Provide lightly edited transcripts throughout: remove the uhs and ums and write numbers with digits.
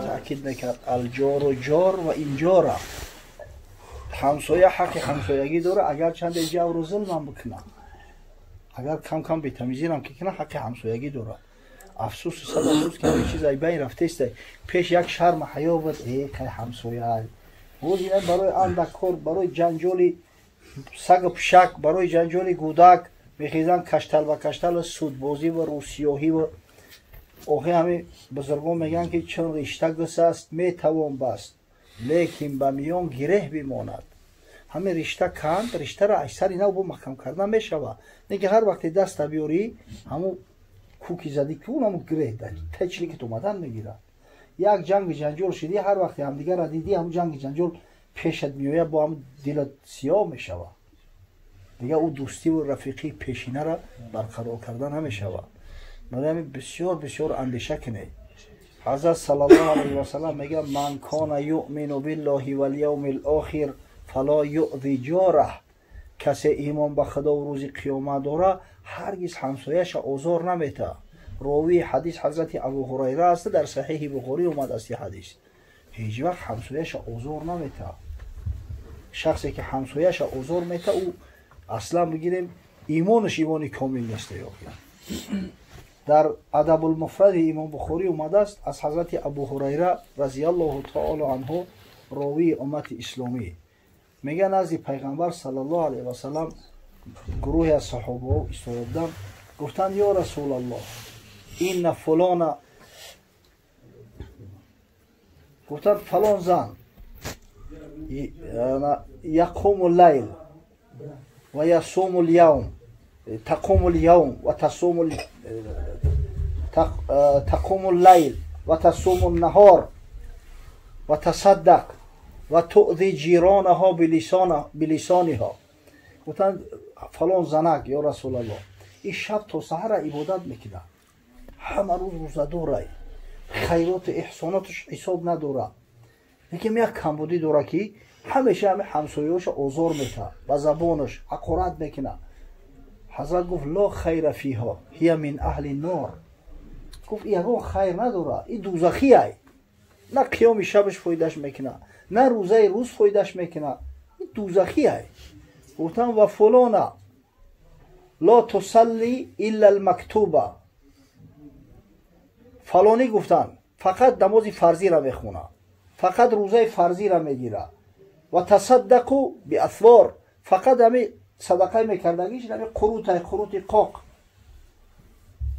Таъкид мекард алҷору ҷор ва инҷора. Ҳамсоя ҳаққи ҳамсоягӣ дора, агар чанде ҷавру зулмам бикунад, агар кам-кам бетамизирам ки кунад, ҳаққи ҳамсоягӣ дорад. Афсӯс сад афсӯс ки ҳамин чиз ай байн рафтест. Пеш як шарма ҳаё буд, кай ҳамсоя. Боз ина барои андак кор, барои ҷанҷоли сагу пишак, барои ҷанҷоли гӯдак мехезанд каштал ба каштал, судбозӣ ва рӯсиёҳӣ. Ва охи ҳамин бузургон мегӯянд ки чун ришта гусаст метавон баст, лекин ба миён гиреҳ бимонад. Ҳамин ришта канд, риштаро аз сари нав бо маҳкам кардан мешавад. Лекин ҳар вақте даста биёрӣ, ҳамун кӯки задӣ ку ҳамун гиреҳ тачликит омадан мегирад. Як ҷанги ҷанҷол шидӣ, ҳар вақте ҳамдигарро дидӣ, ҳамун ҷанги ҷанҷол пешат меояд, бо ҳамун дилат сиёҳ мешавад. Дигар ӯ дӯстиву рафиқии пешинаро барқарор кардан намешавад. Барои ҳамин бисёр бисёр андеша кунед. Ҳазрат саллаллоҳу алайҳи васаллам мегӯяд: ман кона юъмину биллоҳи валявми лохир фало юъзи ҷораҳ. Касе имон ба Худову рӯзи қиёмат дора, ҳаргиз ҳамсояша озор наметаҳад. Ровии ҳадис ҳазрати Абу Ҳурайра аст, дар Саҳиҳи Бухорӣ омадааст ин ҳадис. Ҳеҷ вақт ҳамсояша озор наметаҳад. Шахсе ки ҳамсояша озор метаҳад, ӯ аслан бигирем имонаш имони комил нест. Дар Адабулмуфради Имом Бухорӣ омадааст аз ҳазрати Абу Ҳурайра разияллоҳу таоло анҳу, ровии уммати исломӣ. Мегӯяд назди Пайғамбар саллаллоҳу алайҳи васаллам гурӯҳе аз саҳобаҳо истода буданд, гуфтанд: ё Расулаллоҳ, инна фулона, гуфтанд фалон зан яқуму лайл ва ясуму лявм, тақуму лявм ва тасуму тақуму лайл ва тасуму наҳор ва тасаддақ ва туъзи ҷиронаҳо билисониҳо. Гуфтанд фалон занак, ё Расулаллоҳ, ин шаб то саҳара ибодат мекунад, ҳама рӯз рӯзадорай, хайроту эҳсоноташ ҳисоб надорад, лекин як камбудӣ дорад ки ҳамеша ҳами ҳамсояҳоша озор метаҳад, ба забонаш ҳақорат мекунад. Ҳазрат гуфт: ло хайра фиҳо ҳия мин аҳли нор. Гуфт ягон хайр надорад, ин дӯзахиай. На қиёми шабаш фоидаш мекунад, на рӯзаи рӯз фоидаш мекунад, ин дӯзахиай. Гуфтам ва фулона ло тусалли илла алмактуба. Фалонӣ гуфтанд фақат намози фарзиро мехонад, фақат рӯзаи фарзиро мегирад, ва тасаддақу биасвор, фақат ҳами садақаи мекардагиш ҳами қурутай, қурути қоқ,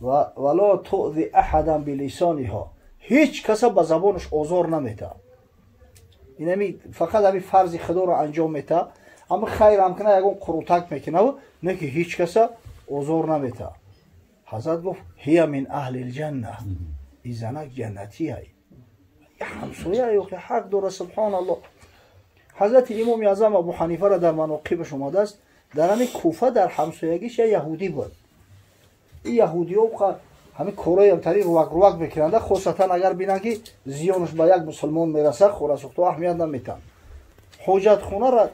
ва ло туъзи аҳадан билисониҳо, ҳеҷ каса ба забонаш озор наметаҳад. Инами фақат ҳами фарзи худоро анҷом метаҳад, ама хайрам кунад ягон қурутак мекунад, не ки ҳеҷ каса озор наметаҳад. Ҳазрат гуфт: ҳия мин аҳли лҷанна, ин занак ҷаннатиай, ҳамсоя ё ҳақ дора. Субҳоналлоҳ. Ҳазрати Имоми Аъзам Абу Ҳанифаро дар маноқибаш омадааст, дар ҳамин Куфа дар ҳамсоягиш як яҳудӣ буд. Ин яҳудиҳо ҳамин корҳои тари рувак-рувак мекунанд, хосатан агар бинанд ки зиёнаш ба як мусулмон мерасад, хорасухто аҳамият наметаҳанд. Ҳоҷатхонаро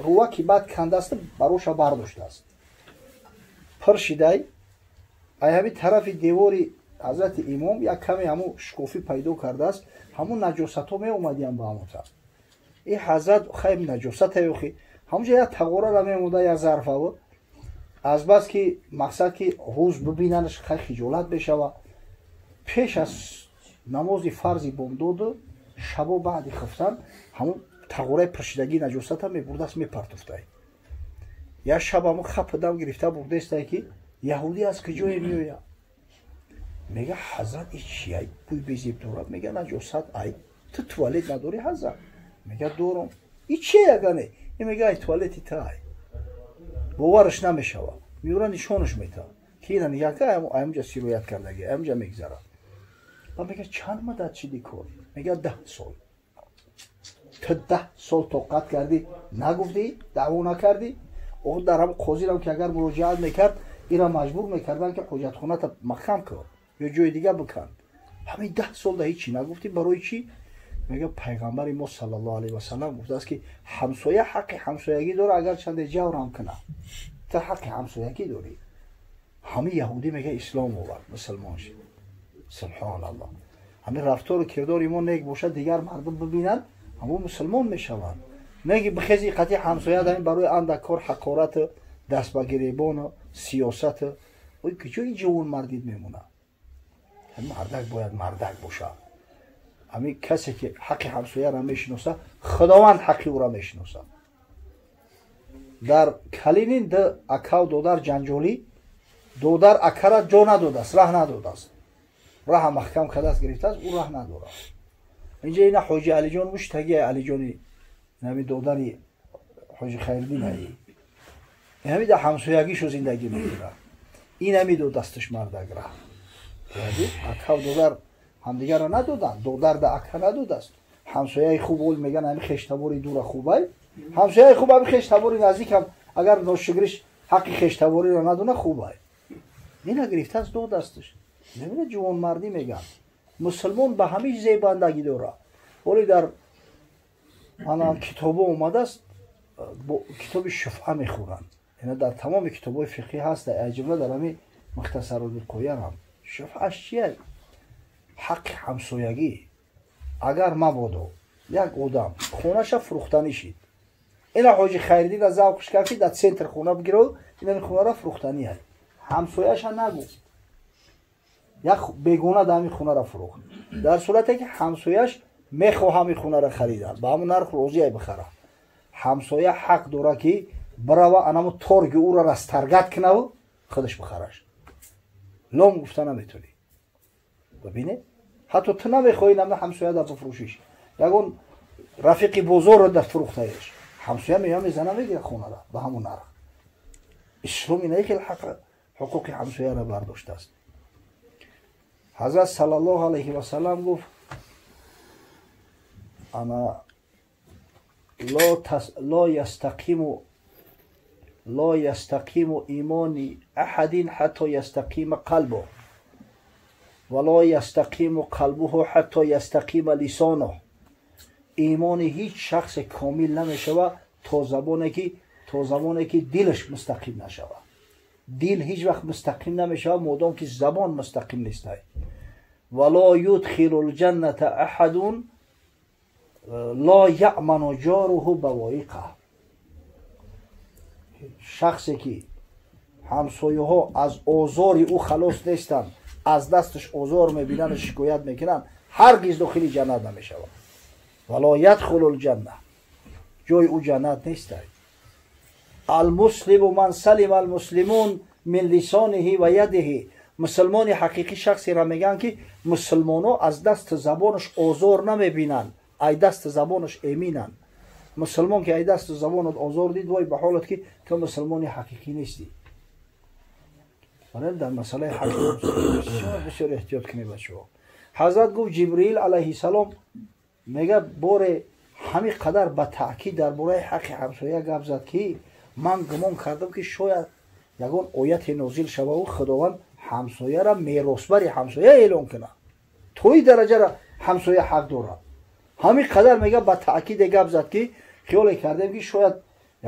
руваки бад кандааст, бароша бардоштааст. Пир шидай, ай ҳамин тарафи девори ҳазрати имом як каме ҳамун шукуфӣ пайдо кардааст, ҳамун наҷосатҳо меомадиянд ба ҳамон тараф. Ин ҳазрат хайр наҷосата ёхи ҳамунҷо як тағораро мемонда, як зарфаво, азбас ки мақсад ки рӯз бибинанаш хай хиҷолат мешавад. Пеш аз намози фарзи бомдоду шабо баъди хифтан ҳамун тағораи пиршидагии наҷосата мебурдааст, мепартофтай. Як шаб ҳамун хапидам гирифта бурдестай ки яҳудӣ аз куҷое меояд. Мега ҳазрат ин чия бӯй безеб дорад? Мега наҷосат ай, ту туалет надорӣ ҳазрат? Мега дорам. Ин чия ягане? Ин мега ай туалети та ай. Бовараш намешавад, меёра нишонаш метаҳад ки ина нигаҳ аймҷа сироят кардаги, аймҷа мегзарад. Ба мега чанд муддат шиди кор? Мега 10 сол. Ту 10 сол тоқат кардӣ, нагуфтӣ, даъво накардӣ? Охир дар ҳамн қозирам ки агар муроҷиат мекард, ира маҷбур мекарданд ки ҳоҷатхоната маҳкам кун ё ҷои дига бикан. Ҳамин 10 сол да ҳечи нагуфтӣ, барои чӣ? Мега Пайғамбари мо саллаллоҳу алайҳи васаллам гуфтааст ки ҳамсоя ҳаққи ҳамсоягӣ дорад, агар чанде ҷаврам кунад, ту ҳаққи ҳамсоягӣ дорӣ. Ҳамин яҳудӣ мега ислом овард, мусулмон шид. Субҳоналлоҳ. Ҳамин рафтору кирдори мо нек бошад, дигар мардум бибинанд, ҳамон мусулмон мешаванд. Неги бихези қатъи ҳамсоя дар барои андак кор ҳақорат, даст ба гиребону сиёсат, ой куҷо ин ҷавон мардид мемонад? Мардак бояд мардак бошад. Ҳамин касе ки ҳаққи ҳамсояро мешиносад, Худованд ҳаққи ӯро мешиносад. Дар Калинин ду акав додар ҷанҷолӣ, додар акара ҷо надодааст, раҳ надодааст, раҳа маҳкам кардааст, гирифтааст, ӯ раҳ надорад. Инҷа ина ҳоҷи Алиҷон муштаги Алиҷони нами додари ҳоҷи Хайрдин аи. Ҳамин дар ҳамсоягишу зиндагӣ мекунад. Ин ҳами додасташ мардак раҳ. Акав додар ҳамдигарро надоданд, додар да ака надодааст. Ҳамсояи хуб ол меган ҳами хештабори дура хубай. Ҳамсояи хуб ҳами хештабори наздикам агар ношукриш ҳаққи хештабориро надона хубай. Ина гирифтааст додасташ. Мебинед ҷавонмардӣ меган. Мусулмон ба ҳамин зебандагӣ дорад. Вале дар ана китобо омадааст, китоби шуфъа мехӯранд. Ина дар тамоми китобҳои фиқҳӣ ҳаст, аз ҷумла дар ҳамин Мухтасарулвиқоя ҳам. Шуфъаш чист? Ҳаққи ҳамсоягӣ. Агар мабодо як одам хонаша фурӯхтанӣ шид, ина ҳоҷи Хайриддин аз завқш кард ки дар центр хона бигирад, ина хонаро фурӯхтанӣ аст. Ҳамсояша нагуфт, як бегона дар ҳамин хонаро фурӯхт. Дар сурате ки ҳамсояш мехоҳ ҳамин хонаро харидан, ба ҳамон нарх розия бихара, ҳамсоя ҳақ дорад ки бирава анамо торги ӯро расторгать кунаву худаш бихараш. Лом гуфта наметонӣ. Бибинед, ҳатто ту намехоҳӣ намна ҳамсоя дар бифурӯшиш, ягон рафиқи бозорро дар фурӯхтаеш, ҳамсоя меоя мезана мегира хонара ба ҳамон нарх. Ислом ина хел ҳуқуқи ҳамсояро бардоштааст. Ҳазрат саллаллоҳу алайҳи васаллам гуфт: ана ло ястақиму имони аҳадин ҳатто ястақима қалбу ва ло ястақиму қалбуҳу ҳатто ястақима лисону. Имони ҳеҷ шахсе комил намешавад то замоне ки дилаш мустақим нашавад. Дил ҳеҷ вақт мустақим намешавад модом ки забон мустақим нестай. Ва ло юдхилу лҷанната аҳадун ло яъману ҷоруҳу бавоиқаҳ. Шахсе ки ҳамсояҳо аз озори ӯ халос нестанд, аз дасташ озор мебинанд, шикоят мекунанд, ҳаргиз дохили ҷаннат намешавад. Ва ло ядхулу лҷанна, ҷои ӯ ҷаннат нестай. Алмуслиму ман салима алмуслимун мин лисониҳи ва ядиҳи. Мусулмони ҳақиқӣ шахсеро мегӯянд ки мусулмоно аз дасти забонаш озор намебинанд, ай дасти забонаш эминанд. Мусулмон ки ай дасти забонат озор дид, вой ба ҳолат ки ту мусулмони ҳақиқӣ нестӣ. Барои дар масъалаи ҳаққи бисёр бисёр эҳтиёт кунед бачаҳо. Ҳазрат гуфт Ҷибриил алайҳиссалом мега боре ҳамин қадар ба таъкид дар бораи ҳаққи ҳамсоя гап зад ки ман гумон кардам ки шояд ягон ояте нозил шававу Худованд ҳамсояра меросбари ҳамсоя эълон кунад. То ин дараҷара ҳамсоя ҳақ дорад. Ҳамин қадар мега ба таъкиде гап зад ки хиёле кардем ки шояд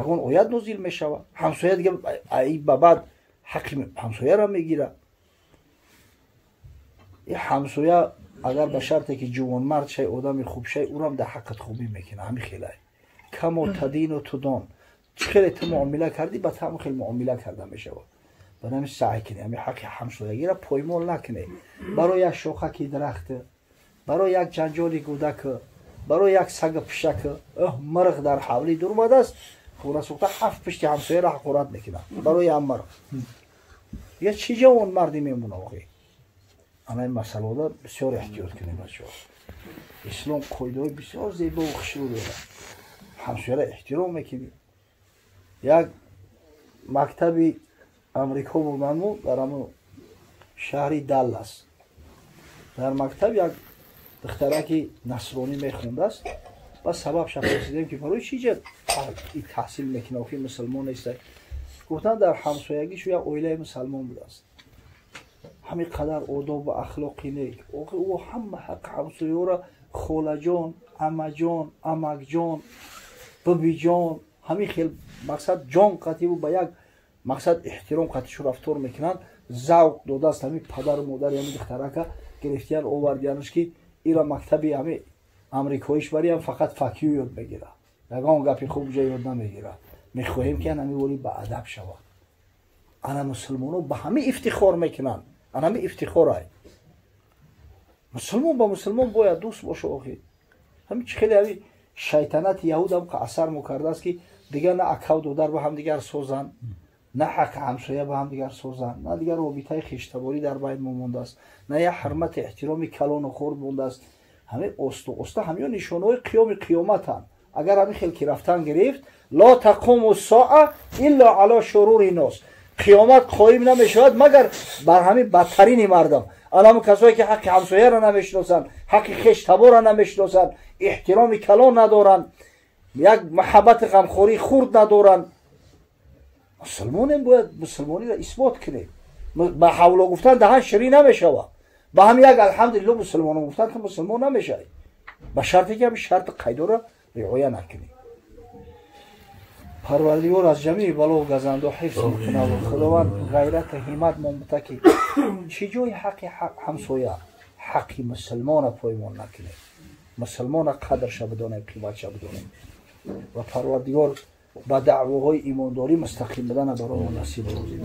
ягон оят нозил мешавад, ҳамсоя дига ба баъд ҳаққи ҳамсояро мегирад. Ин ҳамсоя агар ба шарте ки ҷувонмард шай, одами хуб шай, ӯрам дар ҳаққат хубӣ мекунад. Ҳамин хелай камо тадину тудон, чӣ хеле ту муомила кардӣ, ба ту ҳамин хел муомила карда мешавад. Барои ҳамин саъй кунӣ ҳамин ҳаққи ҳамсоягиро поймол накунӣ. Барои як шохаки дарахт, барои як ҷанҷоли гӯдак, барои як сага пишак, мирғ дар ҳавлӣ дур омадааст, хона сӯхта ҳафт пишти ҳамсояро ҳақорат мекунад барои ям мирғ. Я чӣ ҷавонмардӣ мемона охи? Ана ин масъалаода бисёр эҳтиёт кунем бачаҳо. Ислом қоидаҳои бисёр зебову хушрӯ дорад. Ҳамсояро эҳтиром мекунӣ. Як мактаби Амрико бурданму дар ҳамон шаҳри Даллас. Дар мактаб як духтараки насронӣ мехондааст. Ба сабаб шапурсидем ки барои чӣ ҷа таҳсил мекунад, охи мусулмон нест. Гуфтанд дар ҳамсоягишу як оилаи мусалмон будааст. Ҳамин қадар одобу ахлоқи нек. Охи ӯ ҳама ҳаққи ҳамсояҳоро холаҷон, амаҷон, амакҷон, бибиҷон, ҳамин хел мақсад ҷон қативу ба як мақсад эҳтиром қатишу рафтор мекунанд. завқ додааст ҳами падару модари ҳами духтарака гирифтиян овардиянаш ки ира мактаби ҳами амрикоиш бариам фақат fuck you ёд мегира, ягон гапи хуб ҷа ёд намегира. Мехоҳем ки анами воли ба адаб шавад. Ана мусулмоно ба ҳами ифтихор мекунанд, анами ифтихорай. Мусулмон ба мусулмон бояд дӯст боша. Охи ҳами чи хеле ҳами шайтанати яҳудам асар мукардааст, ки дигар на акав додар ба ҳамдигар созанд, на ҳақ ҳамсоя ба ҳамдигар созанд, на дигар робитаи хештаборӣ дар байн мо мондааст, на як ҳурмати эҳтироми калону хурд мондааст. Ҳами оста оста ҳамиё нишонаҳои қиёми қиёматанд. Агар ҳамин хел ки рафтан гирифт, لا تقوم الساعة إلا على شرور الناس, қиёмат қоим намешавад, магар бар ҳамин бадтарини мардам, анам касое ки ҳаққи ҳамсояро намешиносанд, ҳаққи хештаборро намешиносанд, эҳтироми калон надоранд, як маҳаббати ғамхории хурд надоранд. Мусулмонем, бояд мусулмониро исбот кунем. Ба ҳавло гуфтан даҳан ширӣ намешавад. Ба ҳам як алҳамдулилло мусулмонон гуфтан ки мусулмон намешавӣ, ба шарте ки ҳамин шарти қайдоро риоя накунӣ. Парвардигор аз ҷамии балову газандо ҳифз мекунад. Худованд ғайрату ҳиммат момбута, ки чӣ ҷои ҳаққи ҳамсоя, ҳаққи мусулмона поймон накунем, мусулмона қадрша бидонем, қиматша бидонем ва Парвардигор ба даъвоҳои имондорӣ мустақим будана барои мо насиб рӯзӣ.